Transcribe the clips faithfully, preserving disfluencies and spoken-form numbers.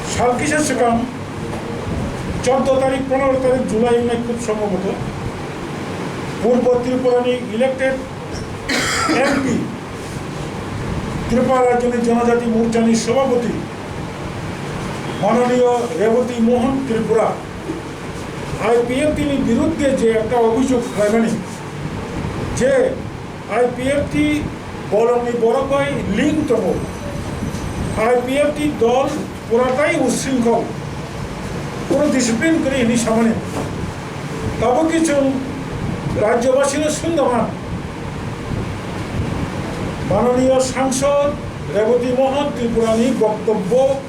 Sal kisa swkang, chordo tarik, pondro tarik July wngnai khub sombhoboto, Purbo Tripurani elected M P, Tripura Rajyoni Janajati Morchani Sabhapati, Mananiyo Rebati Mohan Tripura, I P F T ni birudde je ekta obhijog khlaimani, je I P F T bolongni borok bai link tongo. I P F T dol puratai usringkhol, kono discipline kwrwi hwnwi samani. Tabukhe chwng rajyobasino swngdaman, Mananiyo Sangsod Rebati Mohan Tripurani boktobbo,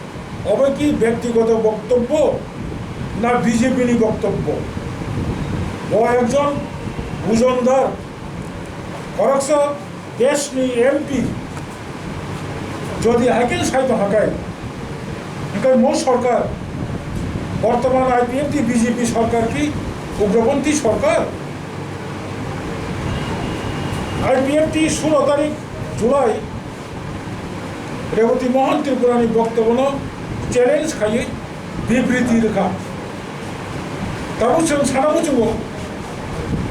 obo ki byaktigoto boktobbo na B J P ni boktobbo? Bo ekjon bujondar, khoroksa deshni M P, jodi haikhe sai tongkha khe, hwnkhe mo sorkar, bortoman I P F T B J P sorkar ki ugroponthi sorkar? I P F T solo tarik July Rebati Mohan Tripurani boktobbono challenge khaiwi bibriti rwkha. Tabuk chwng sana muchungo,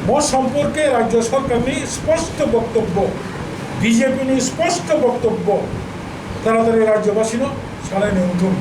mo somporke rajyo sorkarni sposto boktobbo, B J P ni sposto boktobbo taratari rajyobasino sanai nai wngthung.